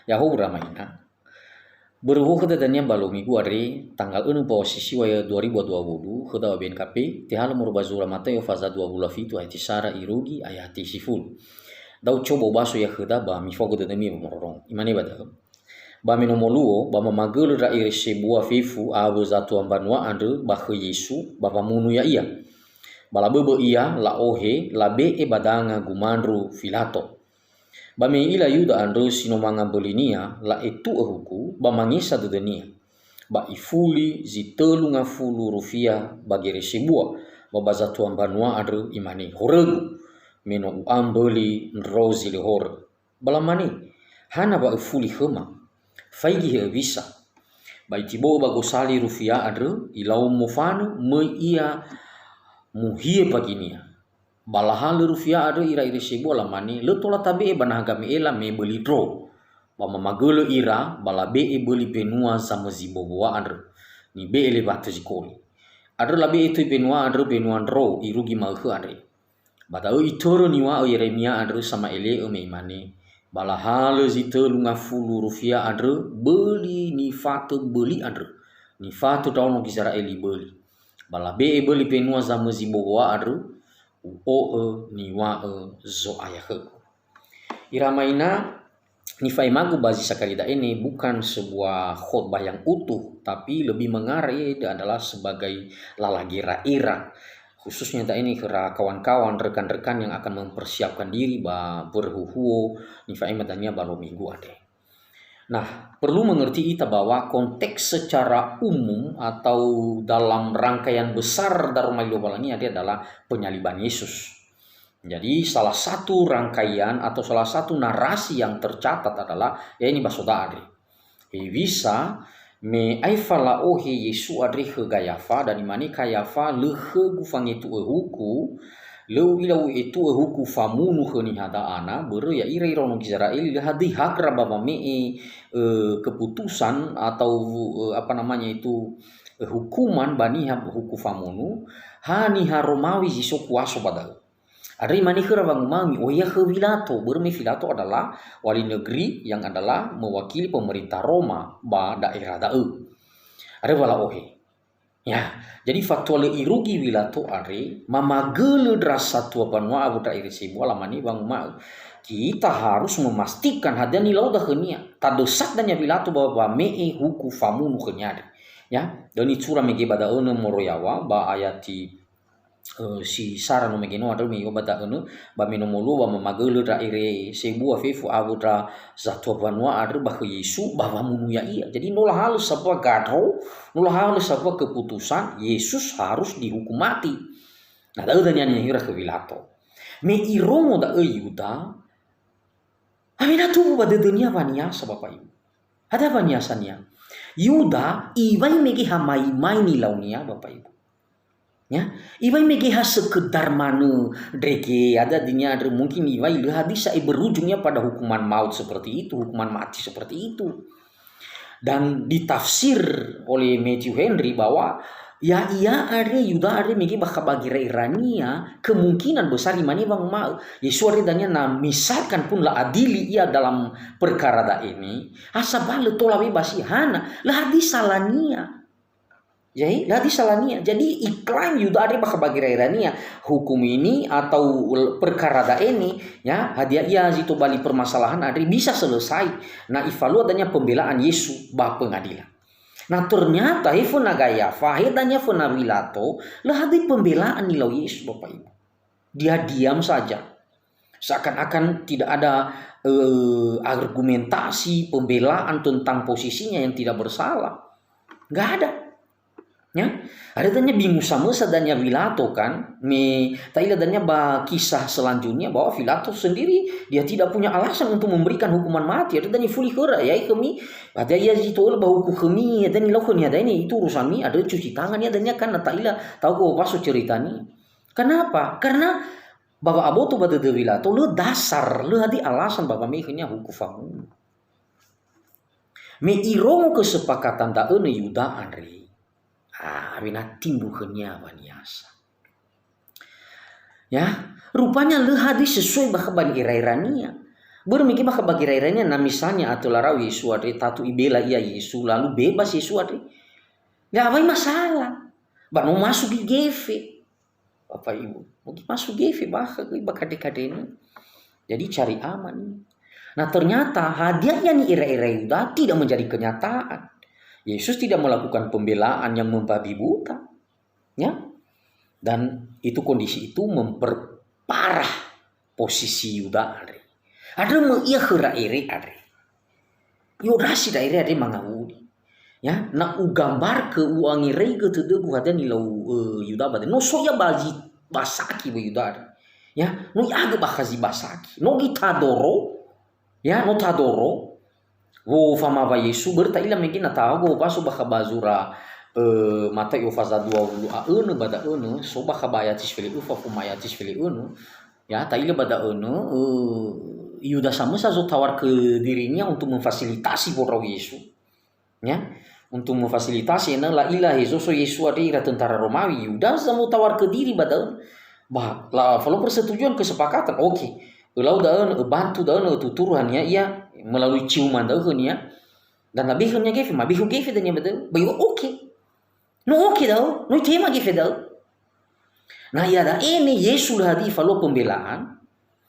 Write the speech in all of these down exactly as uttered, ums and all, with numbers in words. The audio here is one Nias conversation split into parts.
Ya'ahowu, ira ama ina. Börö huhuo khöda dania ba luo Migu andre, tanggal önö mbaŵa si siwa ya dua ribu dua puluh, khöda ba B N K P, tehalö moroi ba zura Mateo faza dua puluh a fitu ayati sara irugi ayati sifulu. Da'ö coba ubaso ia khöda ba mifaogö dödömi ba mororong. Imane ba da'ö, "Ba me no moluo, ba mamagölö ndra ere sebua fefu awö zatua mbanua andrö ba khö Yesu, ba wamunu ya'ia. Ba laböbö ia, la'ohe, labe'e ba danga gumandru Filato. Ba me i'ila Yuda andrö si no manga mbölinia, la'etu'ö huku, ba mangesa dödönia. Ba ifuli zi tölu ngafulu rufia ba gere sebua, ba ba zatua mbanua andrö imane, 'Horögu, me no u'a mböli ndro zi lö horö.' Ba lamane, 'Hana wa öfuli khöma? Faigi he öwisa.' Ba itibo'ö ba gosali rufia andrö, ilau mofanö, möi ia muhie mbaginia. Ba lahalö rufia andrö ira ere sebua, lamane, 'Lö tola tabe'e ba naha Game'ela me böli ndro.' Ba mamagölö ira, ba labe'e böli mbenua zamözi bowoa andrö, nibe'e lewatö zi koli. Andrö labe'e töi mbenua andrö mbenua ndro irugi ma'ökhö andre. Ba da'ö itörö niŵa'ö Yeremia andrö sama'ele'ö me imane, 'Ba lahalö zi tölu ngafulu rufia andrö böli nifatö böli andrö, nifatö ndraono Gizera'eli böli. Ba labe'e böli mbenua zamözi bowoa andrö, u'o'ö niŵa'ö Zo'aya khögu.'" Ira ama ina, nifa'emagu ba zi sakali da'e ini bukan sebuah khotbah yang utuh, tapi lebih mengarah ia adalah sebagai lala gera-era. Khususnya da'e ini khöra kawan-kawan, rekan-rekan yang akan mempersiapkan diri ba börö huhuo nifa'ema dania ba luo Migu andre. Nah, perlu mengerti ita bahwa konteks secara umum atau dalam rangkaian besar Daroma Li Lowalangi andre adalah penyaliban Yesus. Jadi, salah satu rangkaian atau salah satu narasi yang tercatat adalah, ya ini ba soda andre. Hewisa, me aefa la'ohe Yesu andre khö Gayafa, dan imane Kayafa, "Lö khögu fangetu'ö huku, lö u'ila u'etu'ö huku famunu khö niha da'ana, börö ya'ira iraono Gizera'eli lö hadöi hagra ba wame'e, eh, keputusan atau, eh, apa namanya itu, eh, hukuman ba niha huku famunu, ha niha Romawi zi so kuaso ba da'ö." Andre imane khöra wanguma'ö, "Mi'ohe ia khö Wilato, börö me Filato adalah wali negeri yang adalah mewakili pemerintah Roma ba daerah da'ö." Andre wa la'ohe. Ya, jadi fatua lö irugi Wilato andre, mamagölö ndra satua mbanua awö ndra ere sebua, lamane wanguma'ö, "Kita harus memastikan hadia nilaoda khönia. Tadesak dania Wilato ba wame'e huku famunu khönia andre." Ya, da'ö nisura mege ba da'önö moroi yaŵa ba ayati eh, si sara no mege no andrö me i'ohe ba da'önö, ba me no moluo ba mamagölö ndra ere sebua fefu awö ndra satua mbanua andrö ba khö Yesu, ba wamunu ya'ia. Jadi no lahalö sambua gandro, no lahalö sambua keputusan, Yesus harus dihukum mati. Nah, da'ö dania nihöra khö Wilato. Me irongo da'ö Yuda, awena tumbu ba dödönia waniasa, Bapak Ibu. Ada waniasania? Yuda iŵa'ö mege ha mai-mai nilaunia, Bapak Ibu. Ya, iŵa'ö mege ha sekedar manö ndrege, ada dania andrö mungkin iŵa'ö lö hadia sa'ae berujung ia pada hukuman maut seperti itu, hukuman mati seperti itu. Dan ditafsir oleh Matthew Henry bahwa ya'ia andre, Yuda andre mege bakha ba gera'erania, kemungkinan besar imane wanguma'ö, Yesu andre dania na misalkan pun la'adili ia dalam perkara da'e, ha sabalö tola bebas ia, hana, lö hadia salania. Jadi, lö hadia salania. Jadi, iklaim Yuda andre bakha ba gera'erania, hukum ini atau perkara da'e ini, ya, hadia ia zi tobali permasalahan andre bisa selesai na ifalua dania pembelaan Yesu ba pengadilan. Nah, ternyata he föna Gayafa, he dania föna Wilato, lö hadia pembelaan nilau Yesu, Bapak Ibu. Dia diam saja. Seakan-akan tidak ada, eh, argumentasi, pembelaan tentang posisinya yang tidak bersalah. Nggak ada. Ya, ada dania bingung samösa dania Wilato kan, me ta'ila dania ba kisah selanjutnya bahwa Wilato sendiri dia tidak punya alasan untuk memberikan hukuman mati. Ada dania fuli khöra, "Ya'e khömi, ada ia zi to'ölö ba huku khömi, ada nilau khönia da'e, itu urusanmi, ada cuci tangan ya dania kan," na ta'ila, tahu ke waso ceritani. Kenapa? Karena ba wa'aboto ba dödö Wilato, lö dasar, lö hadia alasan ba wame'e khönia huku famunu. Me irongo kesepakatan da'önö Yuda andre, ah, awena timbul khönia waniasa. Ya, rupanya lö hadia sesuai bakha ba ni'era-erania. Börö mege bakha ba gera'era-nia, na misalnya atö larau Yesu andre, tatu ibela ia Yesu, lalu bebas Yesu andre. Ya awai masalah. Ba no masuk gefe. Bapak Ibu, mungkin masuk gefe bakha göi ba kade-kadeni. Jadi cari aman. Nah, ternyata hadia ia ni'era-era Yuda tidak menjadi kenyataan. Yesus tidak melakukan pembelaan yang membabi buta. Ya. Dan itu, kondisi itu memperparah posisi Yuda andre. Andrö möi ia khöra ere andre. I'ondrasi ndra ere andre mangawuli. Ya, na ugambarkö, u'angereigö tödögu hadia nilau, eh, Yuda ba da'e. No so ia ba zi-, ba saki ba Yuda andre. Ya, no i'agö bakha zi ba saki. No göi tadoro, ya, no tadoro. Wo famawa Yesu, börö ta'ila mege na tahaogö baso bakha ba zura, eh, Mataio faza dua wulu a önö ba da'önö, so bakha ba ayat si fele öfa foma ayat si fele önö. Ya, ta'ila ba da'önö, eh, Yuda samösa zotawarkö dirinia untuk memfasilitasi wondrau Yesu. Ya, untuk memfasilitasi ena'ö la'ila hezo so Yesu andre ira tentara Romawi. Yuda za motawarkö diri ba da'ö. Ba, la-, falua persetujuan, kesepakatan. Oke. Ölau da'ö, öbantu da'ö, ötuturu hania ia melalui ciuman da'ö khönia. Dan labehu nia gefe, mabehu gefe dania ba da'ö. Ba iŵa'ö oke. No oke da'ö, no itema gefe da'ö. Na iada'e ne Yesu lö hadia falua pembelaan,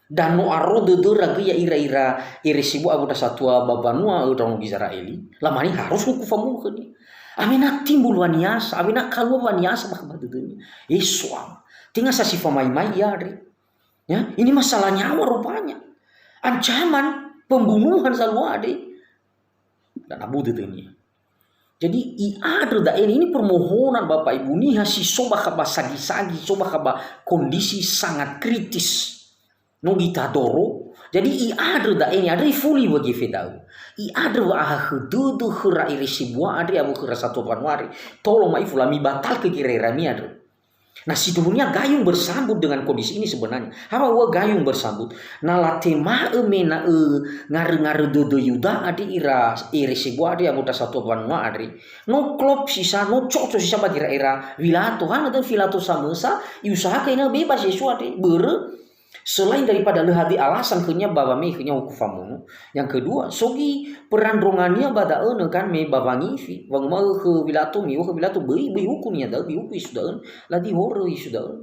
dan no aro dödöra göi ya'ira ira ere sebua awöndra satua ba banua ndraono Gizera'eli, lamane harus huku famunu khönia. Awena timbul waniasa, awena kalua waniasa bakha ba dödönia. Yesu ama. Tenga sa si famaimai ia andre. Ya, ini masalah nyawa rupanya. Ancaman pembunuhan zalua andre. Dan abu dödönia. Jadi, i'andrö da'e, ini permohonan Bapak Ibu, niha si so bakha ba sagi-sagi, so bakha ba kondisi sangat kritis. No göi tadoro. Jadi, i'andrö da'e, andre ifuli ba gefe da'ö. I'andrö wa'ahakhö dödö khöra ere sebua andre awö khöra satua banua andre. Tolo ma'ifu, lamibatalkö gera'erami andrö. Nah, sindruhunia gayung bersambut dengan kondisi ini sebenarnya. Apa wa'ö gayung bersambut? Na latema'ö mena'ö ngarö-ngarö dödö Yuda andre ira ere sebua andre awöndra satua banua andre. No klop sisa, no cocok sisa ba gera'era Wilato. Hana dödö Wilato samösa, iusahakan ena'ö bebas Yesu andre. Börö, selain daripada lö hadia alasan khönia ba wame'e khönia huku famunu. Yang kedua, so göi perandrongania ba da'önö kan me ba wangifi. Wanguma'ö khö Wilato, miŵa'ö khö Wilato, böi, böi huku nia da'ö, böi huku Yesu da'ö. Ladi horö Yesu da'ö.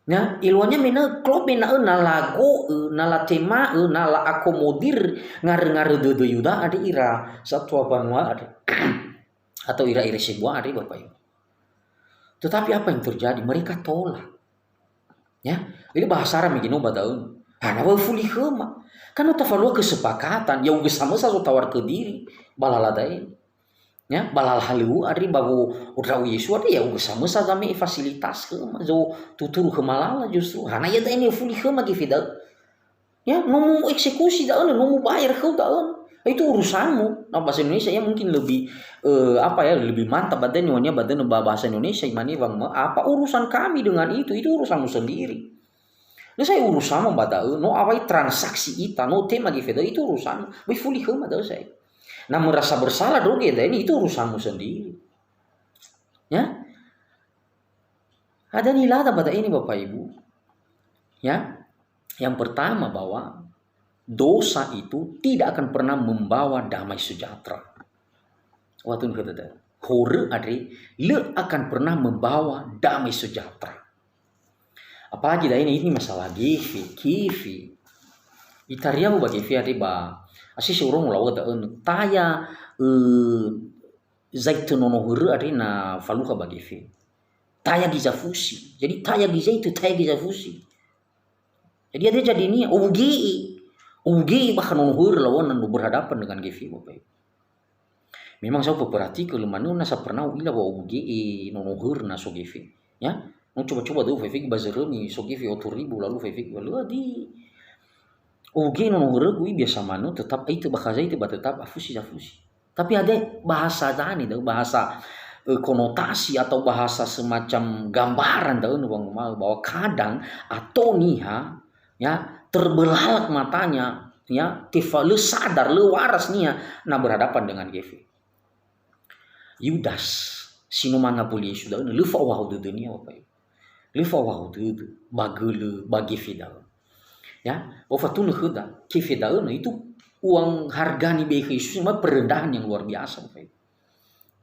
Ya, eluahnya mena'ö klop mena'ö na lago'ö, na latema'ö, na la'akomodir ngarö-ngarö dödö Yuda andre ira satua banua andre. Atau ira ere sebua andre, Bapak Ibu. Tetapi apa yang terjadi? Mereka tolak. Ya, ini bahasa Arab mege no ba da'ö. Hana wa fuli khöma. Kan no tafalua kesepakatan, ya'ugö samösa zotawarkö diri, ba lala da'e. Ya, ba lala halöŵö andre ba wo ndra'o Yesu andre, ya'ugö samösa zame'e fasilitas khöma, zo tuturu khöma lala justru. Hana ia da'e ne fuli khöma gefe da'ö. Ya, no mu eksekusi da'ö, no mu bayar khöu da'ö. Itu urusanmu. Nah, bahasa Indonesia ya mungkin lebih, eh, apa ya, lebih mantap ba da'ö, ba da'ö ba bahasa Indonesia, imane wanguma'ö, "Apa urusan kami dengan itu? Itu urusanmu sendiri." Lö sa'ae urusanmu ba da'ö, no awai transaksi ita, no tema gefe da'ö, itu urusanmu. Böi fuli khöma da'ö sa'ae. Na merasa bersalah, dröge da'e, itu urusanmu sendiri. Ya. Ada nilada ba da'e ni, Bapak Ibu. Ya. Yang pertama, bahwa dosa itu tidak akan pernah membawa damai sejahtera. Watun kata horö andre, lö akan pernah membawa damai sejahtera. Apalagi da'e ini, ini masalah gefe, gefe. Itariahu ba gefe andre ba, asese urong lawa da'ö, taya, eh, zaitun nono hörö andre na falukha ba gefe. Taya göi zafusi. Jadi taya göi zaitun, taya göi zafusi. Jadi ada jadinia, owu ge'e. Owu ge'e bakha nono hörö lawana no berhadapan dengan gefe, Bapak Ibu. Memang saya perhatikan, lö manö na sa pernah u'ila wa owu ge'e nono hörö na so gefe. Ya, no coba-coba da'ö faifege ba zörömi so gefe oto ribu lalu faifege ba lö di. Owu ge'e nono hörögu i biasa manö tetap aitö bakha zaitun ba tetap afusi zafusi. Tapi ada bahasa tani da'ö, bahasa, eh, konotasi atau bahasa semacam gambaran da'ö wanguma'ö bahwa kadang ato niha, ya, terbelalak matanya, ya, tefa-, lö sadar, lö waras niha na berhadapan dengan gefe. Yudas, si no mangabuli Yesu da'ö, lö fa'ohahau dödönia, Bapak Ibu. Lö fa'ohahau dödö, ba gölö, ba gefe da'ö. Ya, ba ufatunö khöda, gefe da'ö na itu uang harga nibe'e khö Yesus, ma perendahan yang luar biasa, Bapak Ibu.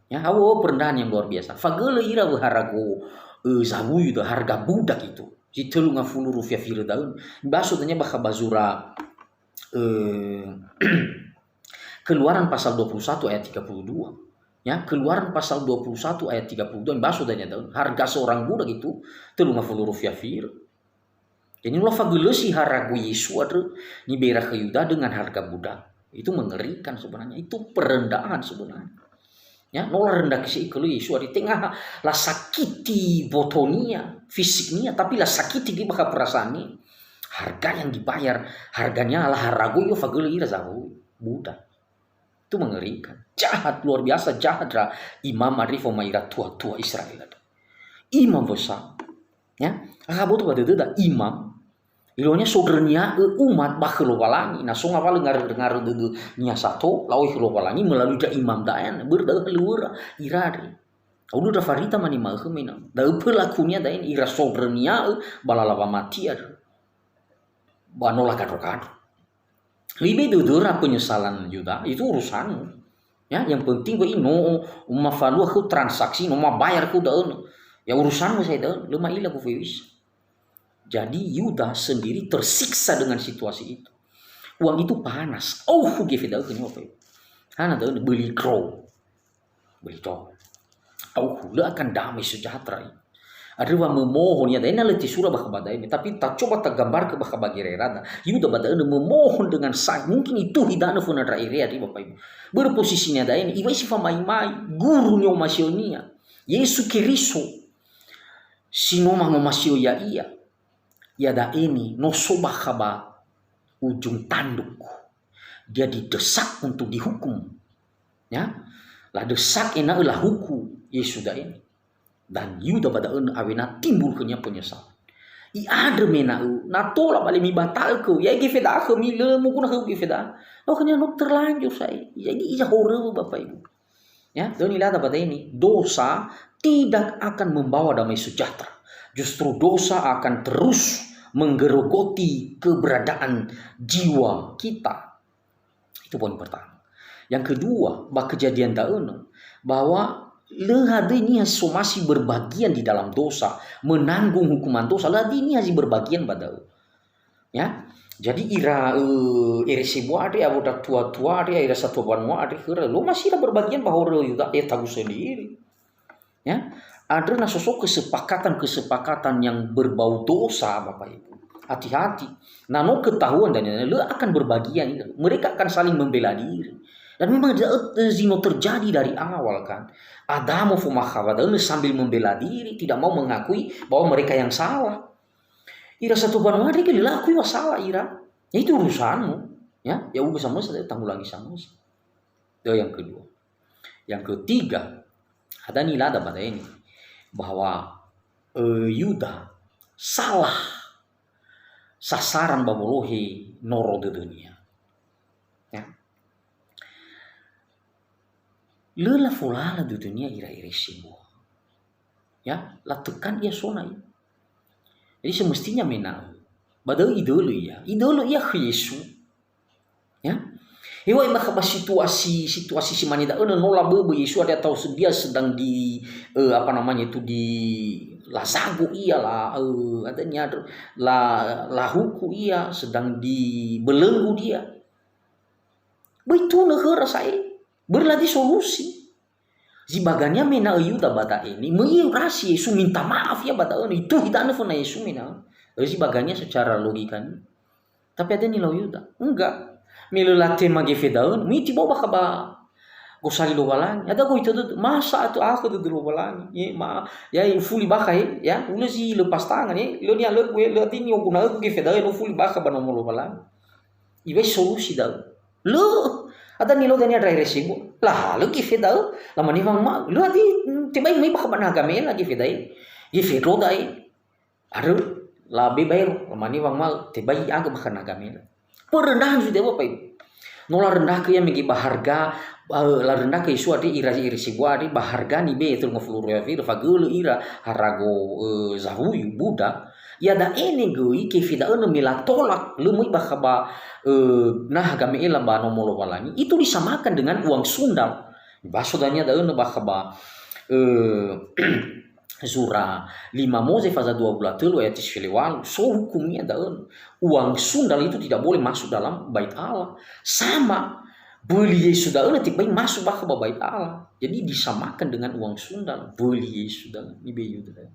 Ya, awo perendahan yang luar biasa. Fagölö ira wö harago, eh, zawuyu da, harga budak itu. Si tölu ngafulu rufiafi da'ö. Baso dania bakha ba zura, eh, Keluaran pasal dua puluh satu ayat tiga puluh dua. Ya, Keluaran pasal dua puluh satu ayat tiga puluh dua, baso dania da'ö, harga seorang budak itu tölu ngafulu rufiafi. Jadi, no lafagölösi harago Yesu andrö nibe'e ira khö Yuda dengan harga budak. Itu mengerikan sebenarnya. Itu perendahan sebenarnya. Ya, no larendahkö si ikölö Yesu andrö, tenga ha-, lasakiti botonia, fisiknia, tapi lasakiti göi bakha perasaannia. Harga yang dibayar, harganya la harago yo fagölö ira zawuyu, budak. Itu mengerikan. Jahat, luar biasa jahat ra imam andrö foma ira tua-tua Israel andrö. Imam besar. Ya, akha boto ba dödöda imam. Ilonya sodrönia'ö umat ba khö Lowalangi. Na so ngawalö ngarö-, ngarö dödönia sato, la'oi khö Lowalangi melalui ndra imam da'e, börö da'ö halöŵöra ira andre. Aulu ndra farita manima'ö khömi na. Da'ö pelakunia da'e, ira sodrönia'ö ba lala wamati andrö. Ba no lakandro-kandro. Lebih dödöra penyesalan Yuda, itu urusanmu. Ya, yang penting wöi no mafalua khöu transaksi, no mabayar khöu da'ö. Ya, urusanmu saja da'ö, lö ma'ila gufewisa. Jadi Yuda sendiri tersiksa dengan situasi itu. Uang itu panas. Auhu gefe da'ö khönia, Bapak Ibu. Hana da'ö beli draw. Beli draw. Auhu, lö akan damai sejahtera ini. Andrö wa memohon ia da'e, na lö tesura bakha ba da'e, tapi tacoba tagambarkö bakha ba gererada. Yuda ba da'ö na memohon dengan sa-, mungkin ituhi danö föna ndra ere andre, Bapak Ibu. Börö posisinia da'e, iŵa'ö si famaimai, guru ni'omasionia, Yesu Keriso, si no mangomasio ya'ia. Iada'e ni, no so bakha ba ujung tanduk. Dia didesak untuk dihukum. Ya, ladesak ena'ö lahuku Yesu da'e. Dan Yuda ba da'ö awena timbul khönia penyesalan. I'andrö me ena'ö, na tola bale mibata'ö khöu, ya gefe da'ö khömi, lö moguna khöu gefe da'ö. No khönia no terlanjur sa'ae. Jadi, iza horö, Bapak Ibu. Ya, da'ö nilada ba da'e ni, dosa tidak akan membawa damai sejahtera. Justru dosa akan terus menggerogoti keberadaan jiwa kita. Itu poin pertama. Yang kedua, ba kejadian da'ö na, bahwa lö hadöi niha somasi berbagian di dalam dosa, menanggung hukuman dosa, lö hadöi niha zi berbagian ba da'ö. Ya. Jadi ira, eh, ere sebua andre, awö ndra tua-tua andre, ira satua banua andre, khöra, lö masira berbagian ba horö Yuda, ya, tahu sendiri. Ya, andrö na so so kesepakatan-kesepakatan yang berbau dosa, Bapak Ibu. Hati-hati. Na no ketahuan dan lain-lain, lö akan berbagian itu. Mereka akan saling membela diri. Dan memang da'ö, eh, zi no terjadi dari awal kan. Adamo foma Hawa da'ö sambil membela diri, tidak mau mengakui bahwa mereka yang salah. Ira satua banua andre lö akui wa salah ira. Ya itu urusanmu. Ya, ya uga samösa, ya tanggulangi samösa. Itu yang kedua. Yang ketiga, ada nilada ba da'e ni, bahwa, eh, Yuda salah sasaran ba wolohe noro dödönia. Ya. Lö lafolala dödönia ira ere sebua. Ya, latökan ia so na ia. Jadi semestinya me ena'ö. Ba da'ö idölö ia. Idölö ia khö Yesu. Ya. Heŵa'ae bakha ba situasi, situasi si mane da'ö, no laböbö Yesu ada atau dia sedang di, eh, apa namanya itu, di lazago ia la, eh, ada niadro, la, lahuku ia, sedang dibelenggu dia. Böi tunö khöra sa'ae. Börö lö adi solusi. Zi bagania me ena'ö Yuda ba da'e ni, möi orasi Yesu, minta maaf ia ba da'ö, ituhi danö föna Yesu me ena'ö. Zi bagania secara logika ni. Tapi ada nilau Yuda, enggak. Me lö latema gefe da'ö, miti bau bakha ba gosali Lowalangi. Ada goita dödö, masa atö akhö dödö Lowalangi. Ye, ma, ya, ufuli bakha, he, ya, ulö zi lepas tangan, he, lö nialögu, he, lö adi nioguna'ögu gefe da'ö, no ufuli bakha ba nomo Lowalangi. Iŵa'ö solusi da'ö. Lö, ada nilau dania ndra ere sebua. Lahalö gefe da'ö, lamane wanguma'ö. Lö adi, mm, tebai möi bakha ba naga mela gefe da'e. Gefe ndro da'e. Arö, labe baero, lamane wanguma'ö, tebai aga bakha naga mela. Perendahan sudah, Bapak Ibu. No larendahkö ia mege ba harga, eh, larendahkö Yesu andre ira ere sebua andre ba harga nibe'e tölu ngafulu rufiafi, fagölö ira harago, eh, zawuyu, budak. Iada'e negöi kefe da'ö me latolak, lö möi bakha ba, eh, naha game'ela ba nomo Lowalangi, itu disamakan dengan uang sundal. Baso dania da'ö bakha ba, eh, zura lima Moze faza dua puluh telu ayat si fele walu. So hukumnya da'ö. Uang sundal itu tidak boleh masuk dalam Bait Allah. Sama, böli Yesu da'ö na tebai masuk bakha ba Bait Allah. Jadi disamakan dengan uang sundal, böli Yesu da'ö, nibeyu da'ö.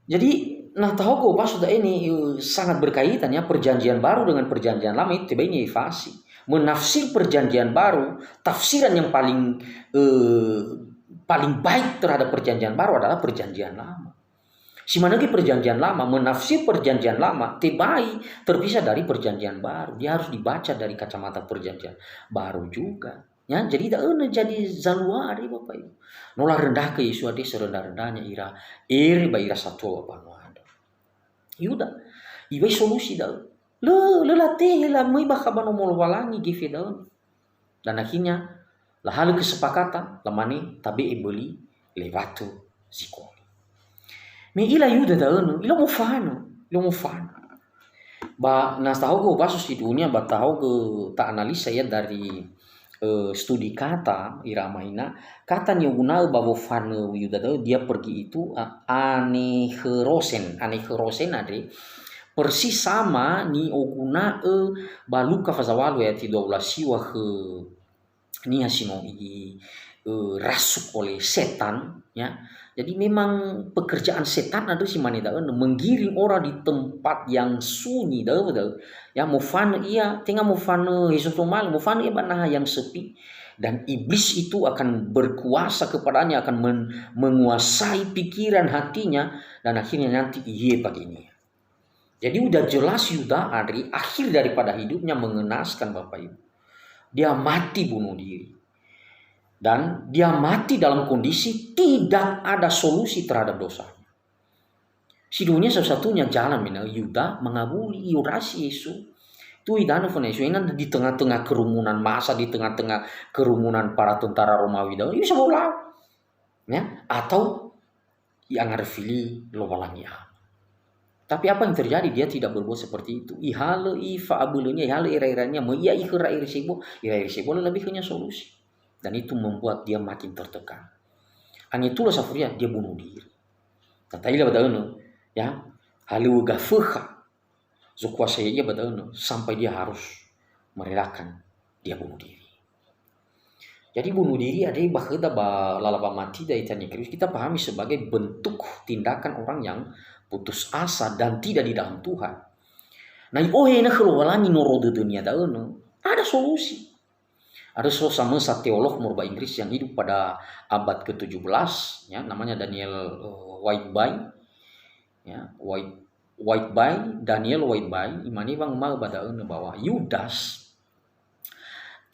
Jadi, na tahogo baso da'e ni, eh, sangat berkaitan ya, Perjanjian Baru dengan Perjanjian Lama itu tebai ni fasi. Menafsir Perjanjian Baru, tafsiran yang paling, eh, paling baik terhadap Perjanjian Baru adalah Perjanjian Lama. Si manö göi Perjanjian Lama, menafsir Perjanjian Lama, tebai terpisah dari Perjanjian Baru. Dia harus dibaca dari kacamata Perjanjian Baru juga. Ya, jadi da'ö na jadi zaluare, Bapak Ibu. No larendahke Yesu andre serendah-rendahnya ira, ere ba ira satua ba mbanua andrö. Yuda, ibai solusi da'ö. Lö, lö latehe lamöi bakha ba nomo Lowalangi gefe da'ö. Dan akhirnya, lahalö kesepakatan, lamane, "Tabe'e böli lewatö zikoni." Me ila Yuda da'ö, ila mofanö, ila mofanö. Ba na tahogo baso si dunia, ba tahogo ta'analisa ya dari, eh, studi kata ira amaina, kata niguna'ö ba wofanö Yuda da'ö, dia pergi itu, a-, anehörosen. Anehörosen andre persis sama niguna'ö ba Luka faza walu ayat dua belas siwa khö niha si no i-, eh, rasuk oleh setan, ya. Jadi memang pekerjaan setan andrö si mane da'ö, menggiring orang di tempat yang sunyi da'ö, da'ö. Ya, mofanö ia, tenga mofanö hezo somali, mofanö ia ba naha yang sepi. Dan iblis itu akan berkuasa kepadanya, akan men-, menguasai pikiran hatinya, dan akhirnya nanti iye pagi ini. Jadi udah jelas Yuda andre akhir daripada hidupnya mengenaskan, Bapak Ibu. Dia mati bunuh diri. Dan dia mati dalam kondisi tidak ada solusi terhadap dosanya. Sidunia satu-satunya jalan mena'ö Yuda mangawuli, iorasi Yesu. Tui danö fana Yesu, ena'ö di tengah-tengah kerumunan massa, di tengah-tengah kerumunan para tentara Romawi da'ö, Yesu bisa bau lau. Ya, atau iangandrö fili Lowalangi Ama. Tapi apa yang terjadi? Dia tidak berbuat seperti itu. Ihalö i fa'abölönia, ihalö ira-irania, möi ia ikhöra ere sebua, ira ere sebua lö labe khönia solusi. Dan itu membuat dia makin tertekan. Angetula safuria, dia bunuh diri. Tataila ba da'önö, ya, halöŵö gafökha. Zokuasa ya'ia ba da'önö, sampai dia harus merelakan dia bunuh diri. Jadi bunuh diri andre ba khöda ba lala wamatida ita ni'akhirus, kita pahami sebagai bentuk tindakan orang yang putus asa dan tidak di dalam Tuhan. Na i'ohe ena'ö khö Lowalangi noro dödönia da'önö, ada solusi. Ada so-, samösa teolog moroi ba Inggris yang hidup pada abad ketujuh belas, ya, namanya Daniel, eh, Whitby. Ya, White-, Whitby, Daniel Whitby, imane wanguma'ö ba da'önö bahwa Yudas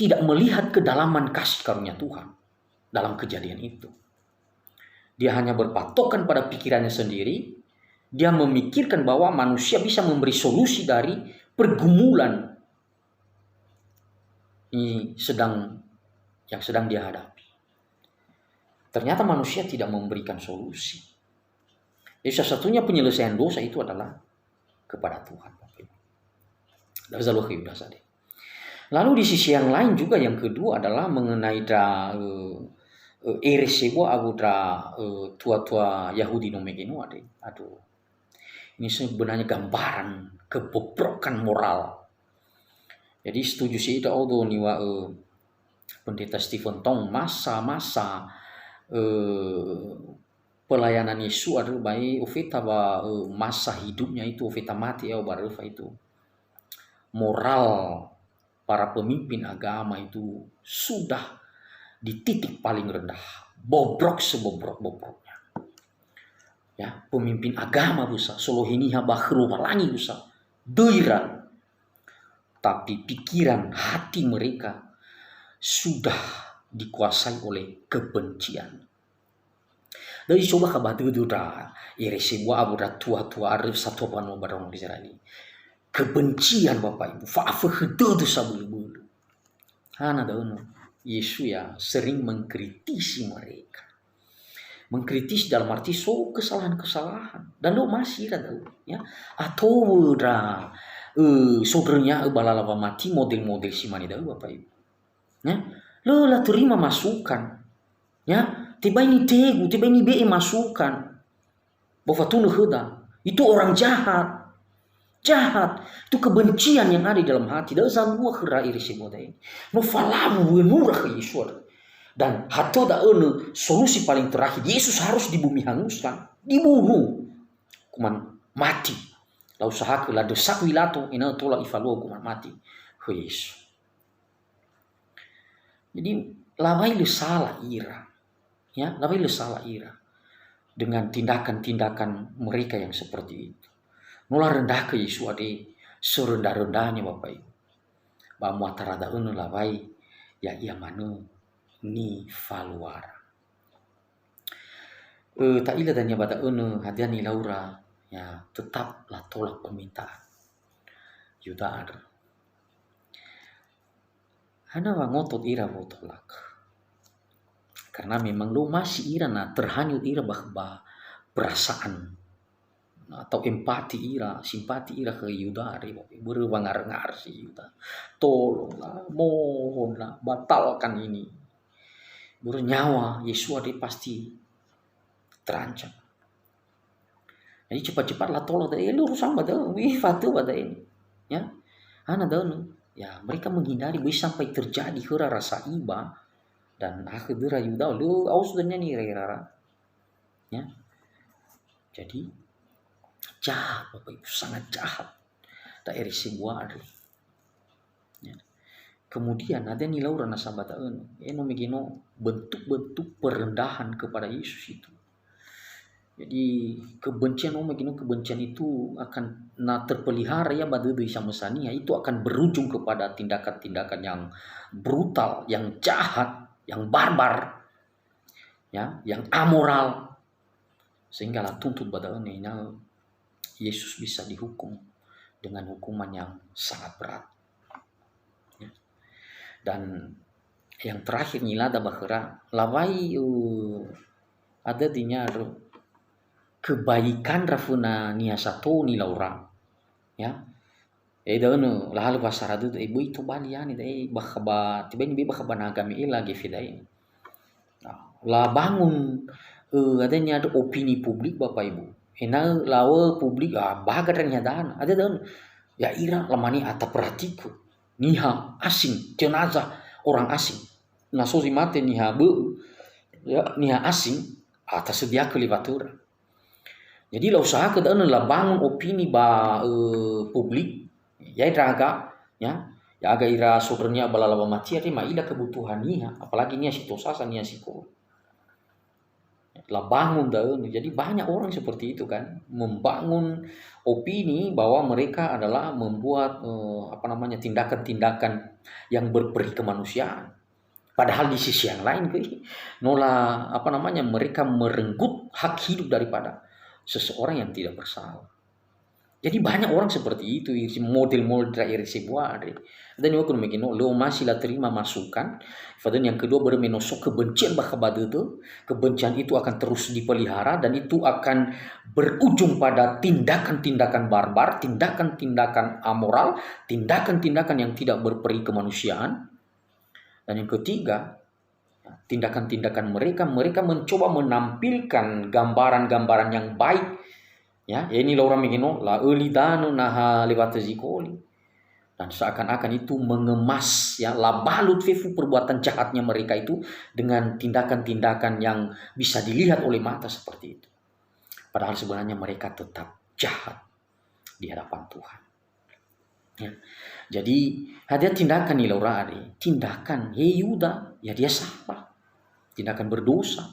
tidak melihat kedalaman kasih karunia Tuhan dalam kejadian itu. Dia hanya berpatokan pada pikirannya sendiri, dia memikirkan bahwa manusia bisa memberi solusi dari pergumulan ini sedang, yang sedang dia hadapi. Ternyata manusia tidak memberikan solusi. Jadi salah satunya penyelesaian dosa itu adalah kepada Tuhan. Dari zalua khö Yudas andre. Lalu di sisi yang lain juga yang kedua adalah mengenai ndra, eh, eh, ere sebua awö ndra, eh, tua-tua Yahudi no mege no andre. Aduh. Ini sebenarnya gambaran kebobrokan moral. Jadi setuju si ita odo niŵa'ö Pendeta Stephen Tong, masa-masa, eh, pelayanan Yesu adalah baik ofeta ba, eh, masa hidupnya itu, ofeta mati ya, ba röfa itu. Moral para pemimpin agama itu sudah di titik paling rendah, bobrok sebobrok-bobroknya. Ya, pemimpin agama bisa, solohe niha ba khö Lowalangi bisa, döira. Tapi pikiran hati mereka sudah dikuasai oleh kebencian. Da'ö icoba kha ba dödö ndra ere sebua awö ndra tua-tua andrö satua banua ba ndraono Israel. Kebencian, Bapak Ibu, fa'afökhö dödö sabölö-bölö. Hana da'önö, Yesu ya sering mengkritisi mereka. Mengkritisi dalam arti so kesalahan-kesalahan. Dan lö omasi ira da'ö, ya. Atowö ndra, eh, sondröngia'ö ba lala wamati model-model si mane da'ö, Bapak Ibu. Ya. Lö laterima masukan. Ya. Tebai nitegu, tebai nibe'e masukan. Ba fatunö khöda. Itu orang jahat. Jahat. Itu kebencian yang ada di dalam hati. Da'ö zalua khöra ira sebua da'e. No falawu wenura khö Yesu andrö. Dan hatö da'ö nö solusi paling terakhir. Yesus harus di bumi hanguskan. Dibunuh. Hukuman mati. La'usahakö, ladösa Pilato, ena'ö tola ifalua hukuman mati khö Yesu. Jadi, lawai lö sala ira. Ya, lawai lö sala ira dengan tindakan-tindakan mereka yang seperti itu. No laröndrahakö Yesu andre sörönda-röndanya, Bapak Ibu. Ba mu'atara da'ö nö lawai, ya'ia manö nifaluara. Eh, ta'ila dania ba da'ö nö hadia nilaura, ya, tetap latolak permintaan Yuda andrö. Hana wa ngotot ira wa'ö tolak? Karena memang lö omasi ira na terhanyut ira ba, ba perasaan. Atau empati ira, simpati ira khö Yuda andre, börö wangarö-ngarö si Yuda. Tolonglah, mohonlah, batalkan ini. Börö nyawa Yesu andre pasti terancam. Jadi cepat-cepat latolak da'e, lö urusan ba da'ö, ih, fatö ba da'e. Ya. Hana da'ö nö. Ya, mereka menghindari, böi sampai terjadi khöra rasa iba dan akhö döra Yuda, lö aus dania nirera. Ya. Jadi, jahat, Bapak Ibu, sangat jahat. Da'e ira sebua andre. Ya. Kemudian, ada nilaura nasa ba da'ö nö. Eh, no mege no bentuk-bentuk perendahan kepada Yesus itu. Jadi, kebencian, no mege no kebencian itu akan, na terpelihara ya ba dödö samösa niha, itu akan berujung kepada tindakan-tindakan yang brutal, yang jahat, yang barbar, ya, yang amoral. Sehingga latuntut ba da'ö ena'ö Yesus bisa dihukum dengan hukuman yang sangat berat. Ya. Dan yang terakhir nilada ba khöra, lawai, eh, ada dinya kebaikan ra föna niha sato nilaura. Ya. Eh, da'ö nö, lahalö wa sara dödö, eh, böi tobali yani, da'e, ba, ba, tebai nibe'e ba, ba na Gamaliel gefe da'e. Nah, labangun, eh, adanya ada opini publik, Bapak Ibu. Ena'ö lawö publik, ah, baga ndra niha da'ö. Ada da'ö nö, ya'ira lamane, ah, taperhatikö. Niha asing, jenazah orang asing. Na so zi mate niha bö'ö, ya, niha asing, ah, tasödiakö liwatöra. Jadi, la'usahakö da'ö nö labangun opini ba, eh, publik, ya, ndra'aga, ya, ya'aga ira sondrönia ba lala wamati andre ma'ila kebutuhan niha, apalagi niha si tosasa, niha sikolo. Labangun da'ö nö. Jadi, banyak orang seperti itu kan, membangun opini bahwa mereka adalah membuat, eh, apa namanya, tindakan-tindakan yang berperi kemanusiaan. Padahal di sisi yang lain, ke, no la, apa namanya, mereka merenggut hak hidup daripada seseorang yang tidak bersalah. Jadi banyak orang seperti itu, model-model ira sebua andre. Dan waktu mungkin no, lö omasi laterima masukan. Kemudian yang kedua, börö me no so kebencian ba khö ba dödö, kebencian itu akan terus dipelihara dan itu akan berujung pada tindakan-tindakan barbar, tindakan-tindakan amoral, tindakan-tindakan yang tidak berperi kemanusiaan. Dan yang ketiga, tindakan-tindakan mereka, mereka mencoba menampilkan gambaran-gambaran yang baik. Ya, ya ini laura mege no, la'öli danö naha lewatö zikoli. Dan seakan-akan itu mengemas, ya, labalut fefu perbuatan jahatnya mereka itu dengan tindakan-tindakan yang bisa dilihat oleh mata seperti itu. Padahal sebenarnya mereka tetap jahat di hadapan Tuhan. Ya. Jadi, hadia tindakan nilaura andre, tindakan, he Yuda, ya dia salah. Tindakan berdosa.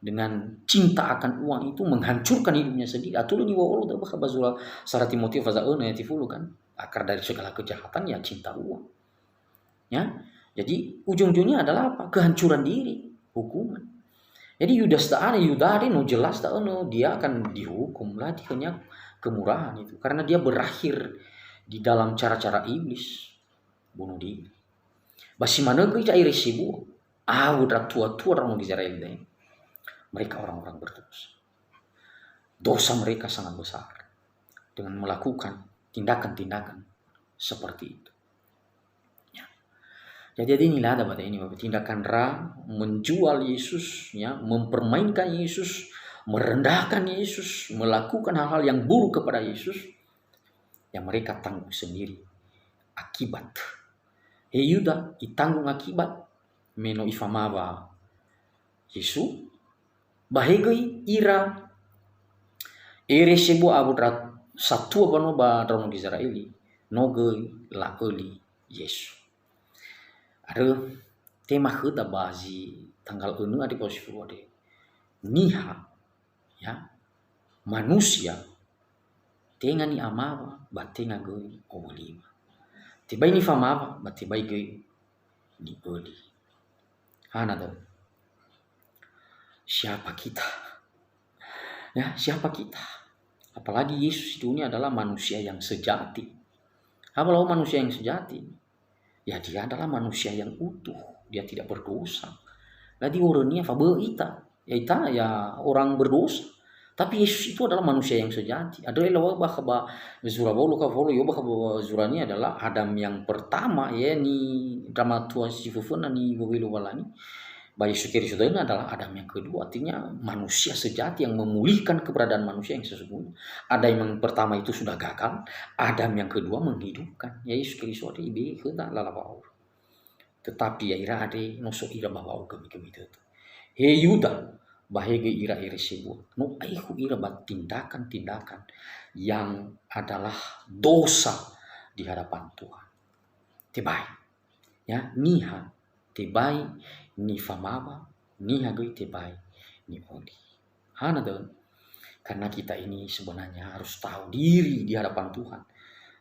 Dengan cinta akan uang itu menghancurkan hidupnya sendiri. Atulö niŵa'ö olo da'ö bakha ba zura sara Timoteo faza önö ayat sifulu kan. Akar dari segala kejahatan ya cinta uang. Ya. Jadi ujung-ujungnya adalah apa? Kehancuran diri, hukuman. Jadi Yudas da'e, Yuda andre no jelas da'ö no dia akan dihukum lah, hanya kemurahan itu. Karena dia berakhir di dalam cara-cara iblis, bunuh diri. Ba si manö göi ira sebua, awö ndra tua-tua ndraono Gizera'eli da'e. mereka orang-orang berdosa. Dosa mereka sangat besar dengan melakukan tindakan-tindakan seperti itu. Ya. Jadi, jadi inilah ada pada ini, Bapak, tindakan ra menjual Yesus, ya, mempermainkan Yesus, merendahkan Yesus, melakukan hal-hal yang buruk kepada Yesus, yang mereka tanggung sendiri akibat. He Yuda, itanggung akibat me no ifamawa Yesu, ba he göi ira ere sebua awö ndra satua banua ba ndraono Gizera'eli, no göi la'öli Yesu. Andrö tema khöda ba zi tanggal önö andre ba zi fulu andre. Niha, ya, manusia, tenga ni'amawa, ba tenga göi owölima. Tebai nifamawa, ba tebai göi ni'öli. Hana da'ö? Siapa kita? Ya, siapa kita? Apalagi Yesus itu ini adalah manusia yang sejati. Apa lau manusia yang sejati? Ya, dia adalah manusia yang utuh. Dia tidak berdosa. Ladi orang ini apa ita? Ya, ita ya orang berdosa. Tapi Yesus itu adalah manusia yang sejati. Ada lewat bah ba zura wolu ka wolu, yo bah ba zura ini adalah Adam yang pertama, ya, ni dramatua si fufuna ni wewe Lowalangi. Ba Yesus Kristus ini adalah Adam yang kedua, artinya manusia sejati yang memulihkan keberadaan manusia yang sesungguhnya. Adam yang pertama itu sudah gagal, Adam yang kedua menghidupkan. Ya, Yesus Kristus ada ibe khöda lala wa'aur. Tetapi ya'ira andre no so ira ba wa'aur gömi-gömi tödö. He Yuda, ba he göi ira ere sebua. No aekhu ira ba tindakan-tindakan yang adalah dosa di hadapan Tuhan. Tebai. Ya, niha tebai nifamawa, niha göi tebai ni'öli. Hana da'ö? Karena kita ini sebenarnya harus tahu diri di hadapan Tuhan.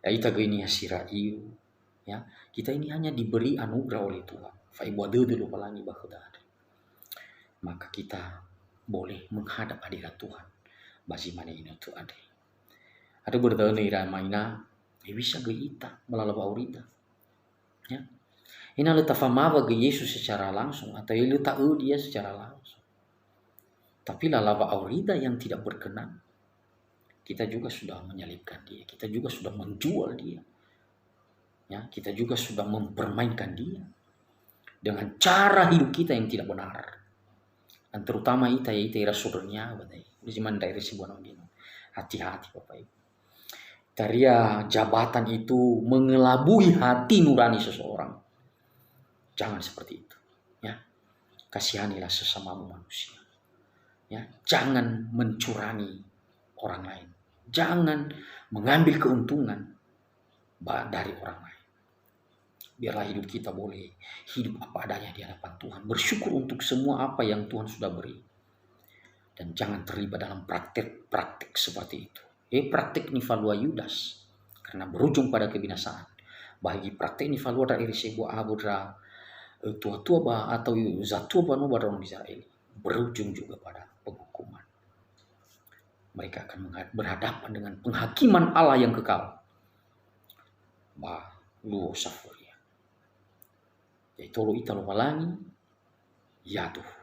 Ya, ita göi niha si ra'iu, ya, kita ini hanya diberi anugerah oleh Tuhan. Fa'ebua dödö Lowalangi ba khöda andre. Maka kita boleh menghadap hadirat Tuhan. Ba zi mane inotu andre. Ada bertanya ira maina, ya bisa göi ita, melala wa'aurida. Ya. Ina lö tafamawa göi Yesus secara langsung, atau ya lö ta'öli Ia secara langsung. Tapi lala wa'aurida yang tidak berkenan, kita juga sudah menyalibkan Dia, kita juga sudah menjual Dia. Ya, kita juga sudah mempermainkan Dia dengan cara hidup kita yang tidak benar. Dan terutama ita, ya, ita ira sodronia, batai. Udah cuman daerah sebuah nonggino. Hati-hati, Bapak Ibu. Taria jabatan itu mengelabui hati nurani seseorang. Jangan seperti itu, ya. Kasihanilah sesamamu manusia. Ya, jangan mencurangi orang lain. Jangan mengambil keuntungan ba-, dari orang lain. Biarlah hidup kita boleh hidup apa adanya di hadapan Tuhan. Bersyukur untuk semua apa yang Tuhan sudah beri. Dan jangan terlibat dalam praktek-praktek seperti itu. Eh, praktek nifalua Yudas. Karena berujung pada kebinasaan. Bagi praktek nifalua ndra ere sebua awö ndra, eh, tua-tua ba, atau zatua banua ba ndraono Gizera'eli. Berujung juga pada penghukuman. Mereka akan menghad-, berhadapan dengan penghakiman Allah yang kekal. Ba luo safuria. Ya'itolo ita Lowalangi, yaduhu.